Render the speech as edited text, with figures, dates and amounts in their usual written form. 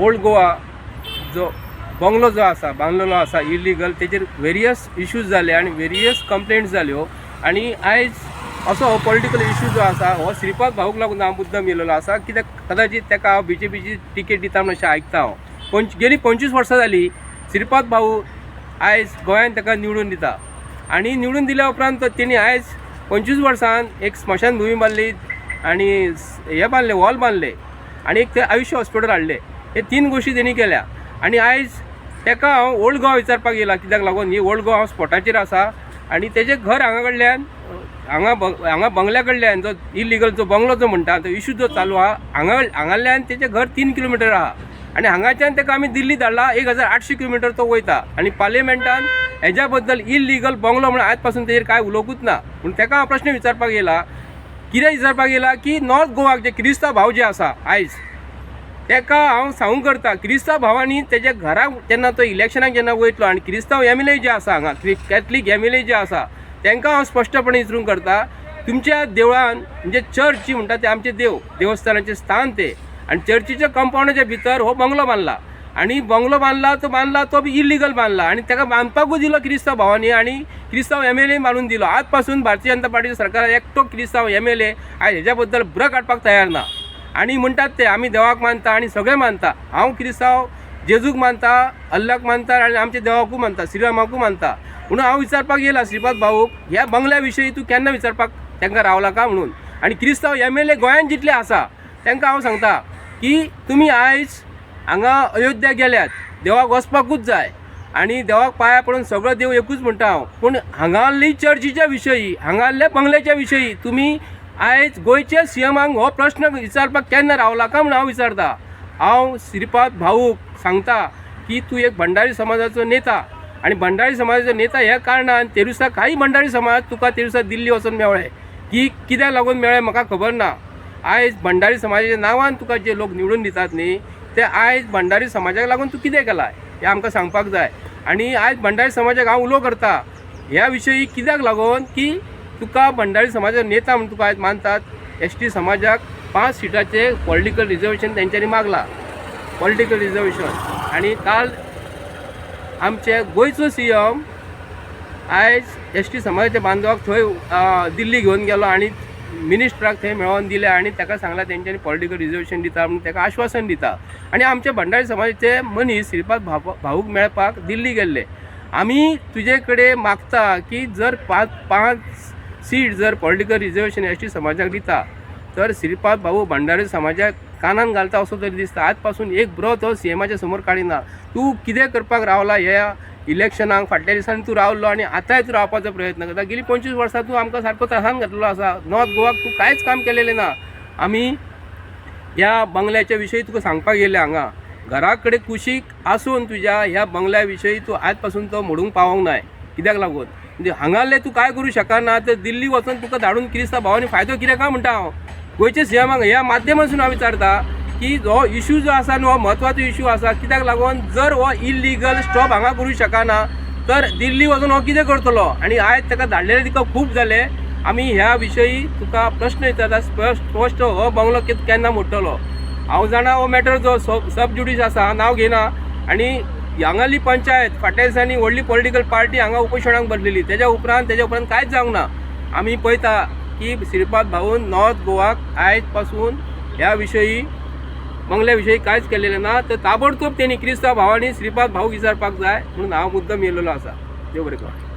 Old Goa जो bungalow जो आसा, बांदलेलो आसा इलिगल, तेजेर वेरियस इश्यूज जाले आनी वेरियस कंप्लेंट्स जाल्यो. आनी आयज असो हो पॉलिटिकल इशू जो आसा हो श्रीपाद भाऊक लागून हांव मुद्दम येयलेलो आसा, कित्याक कदाचित ताका हांव बीजेपीची तिकेट दिता म्हूण अशें आयकता हांव. गेली 25 वर्सां जाली श्रीपाद भाऊ आयज गोंयान ताका निवडून दिता आनी निवडून दिल्या उपरांत तेणी आयज 25 वर्सान एक स्मशानभुमी बांदली आनी हे बांदले, हॉल बांदले आनी एक ते आयुश्य हॉस्पिटल हाडले. हे 3 गोश्टी तेणी केल्या. आनी आयज ताका हांव ओल्ड गोवा विचारपाक येयला, कित्याक लागून ही ओल्ड गोवा हांव स्पॉटाचेर आसा आनी तेजें घर हांगा कडल्यान हांगा हांगा बंगल्या कडल्यान जो इलिगल जो बंगलो जो म्हणटा तो इशू जो चालू आहा, हांगाल्यान तेजें घर 3 किलोमिटर आहा आनी हांगाच्यान ताका आमी दिल्ली धाडला, 1800 किलोमिटर तो वयता. आनी पार्लिमेंटान हेज्या बद्दल इलिगल बंगलो म्हणून आज पासून तेजेर कांय उलोवंकूच ना. पूण ताका हांव प्रश्न विचारपाक येयला, कितें विचारपाक येयला की नॉर्थ गोवाक जे क्रिस्तांव भाव जे आसा आयज ताका हांव सांगूंक करता, क्रिस्तांव भावांनी तेज्या घराक जेन्ना तो इलेक्शनाक जेन्ना वयतलो आनी क्रिस्तांव एम एल ए जे आसा हांगा, कॅथलीक एम एल ए जे आसा तांकां हांव स्पश्टपणे विचारूंक करता, तुमच्या देवळान म्हणजे चर्च जी म्हणटा ते आमचे देव देवस्थानाचें स्थान ते, आनी चर्चीच्या कंपावंडाच्या भितर हो बंगलो बांदला आनी बंगलो बांदला तो बांदला तो बी इलिगल बांदला आनी ताका बांदपाकूच दिलो क्रिस्तांव भावांनी आनी क्रिस्तांव एम एल ए बांदून दिलो. आज पासून भारतीय जनता पार्टीच्या सरकारान एकटो क्रिस्तांव एम एल ए आयज हेज्या बद्दल ब्र काडपाक तयार ना. आनी म्हणटात ते आमी देवाक मानता आनी सगळें मानता, हांव क्रिस्तांव जेजूक मानता, अल्लाक मानता आनी आमच्या देवाकूय मानता, श्रीरामाकूय मानता. म्हणून हांव विचारपाक येयला श्रीपाद भाऊक, ह्या बंगल्या विशयी तूं केन्ना विचारपाक तांकां रावला काय म्हणून. आनी क्रिस्तांव एम एल ए गोंयांत जितले आसा तांकां हांव सांगता की तुमी आयज हांगा अयोध्या गेल्यात, देवाक वचपाकूच जाय आनी देवाक पांया पडून सगळो देव एकूच म्हणटा हांव, पूण हांगासरली चर्चीच्या विशयी, हांगासरल्या बंगल्याच्या विशयी तुमी आयज गोंयच्या सी एमाक हो प्रश्न विचारपाक केन्ना रावला काय म्हणून हांव विचारता. हांव श्रीपाद भाऊक सांगता की तूं एक भंडारी समाजाचो नेता आनी भंडारी समाजाचो नेता ह्या कारणान ते दिसा कांय भंडारी समाज तुका ते दिसा दिल्ली वचून मेळ्ळे की कित्याक लागून मेळ्ळे म्हाका खबर ना. आयज भंडारी समाजाच्या नांवान तुका जे लोक निवडून दितात न्ही ते आयज भंडारी समाजाक लागून तूं कितें केलां हें आमकां सांगपाक जाय. आनी आयज भंडारी समाजाक हांव उलो करता ह्या विशयी, कित्याक लागून की तुका भंडारी समाजाचो नेता म्हूण तुका आयज मानतात. एस टी समाजाक 5 सिटाचें पॉलिटिकल रिजर्वेशन तेंच्यांनी मागलां, पॉलिटिकल रिजर्वेशन. आनी काल आमचे गोंयचो सी एम आयज एस टी समाजाच्या बांधवाक थंय दिल्ली घेवन गेलो आनी मिनिस्टराक थंय मेळोवन दिले आनी ताका सांगलां तेंच्यांनी पॉलिटिकल रिजर्वेशन दिता म्हणून ताका आश्वासन दिता. आनी आमचे भंडारी समाजाचे मनीस श्रीपाद भाऊक मेळपाक दिल्ली गेल्ले. आमी तुजे कडेन मागता की जर 5 सीट जर पॉलिटिकल रिजर्वेशन एस टी समाजाक दिता तर श्रीपाद भाऊ भंडारी समाजाक कानान घालता असो तरी दिसता. आज पासून एक ब्रो तो सी एमाच्या समोर काडिना. तूं कितें करपाक रावला ह्या इलेक्शनाक? फाटल्या दिसांनी तूं रावलो आनी आतांय तूं रावपाचो प्रयत्न करता. गेली 25 वर्सां तूं आमकां सारको त्रासान घातलेलो आसा. नॉर्थ गोवाक तूं कांयच काम केलेलें ना. आमी ह्या बंगल्याच्या विशयी तुका सांगपाक येयले हांगा घरा कडेन कुशीक आसून तुज्या ह्या बंगल्या विशयी तूं आज पासून तो मोडूंक पावोंक नाय. कित्याक लागून म्हणजे हांगासरलें तूं कांय करूं शकना तर दिल्ली वचून तुका धाडून क्रिस्तांव भावांनी फायदो कितें काय म्हणटा हांव. गोंयच्या सी एमाक ह्या माध्यमांतसून हांव विचारता की हो इशू जो आसा न्हू हो म्हत्वाचो इशू आसा. कित्याक लागून जर हो इलिगल स्टॉप हांगा करूं शकना तर दिल्ली वचून हो कितें करतलो? आनी आयज ताका धाडलेले तिका खूब जाले. आमी ह्या विशयी तुका प्रश्न विचारता स्पश्ट, हो बंगलो केन्ना मोडटलो? हांव जाणा हो मॅटर जो सब ज्युडीस आसा, नांव घेयना. आनी हांगाली पंचायत फाटल्या दिसांनी व्हडली पॉलिटिकल पार्टी हांगा उपोशणाक बसलेली, तेज्या उपरांत कांयच जावंक ना. आमी पळयता की श्रीपाद भाऊन नॉर्थ गोवाक आयज पासून ह्या विशयी बंगल्या विशयी कांयच केलेलें ना. तर ताबडतोब तेणी क्रिस्तांव भावांनी श्रीपाद भाऊक विचारपाक जाय म्हणून हांव मुद्दम येयलेलो आसा. देव बरें करूं.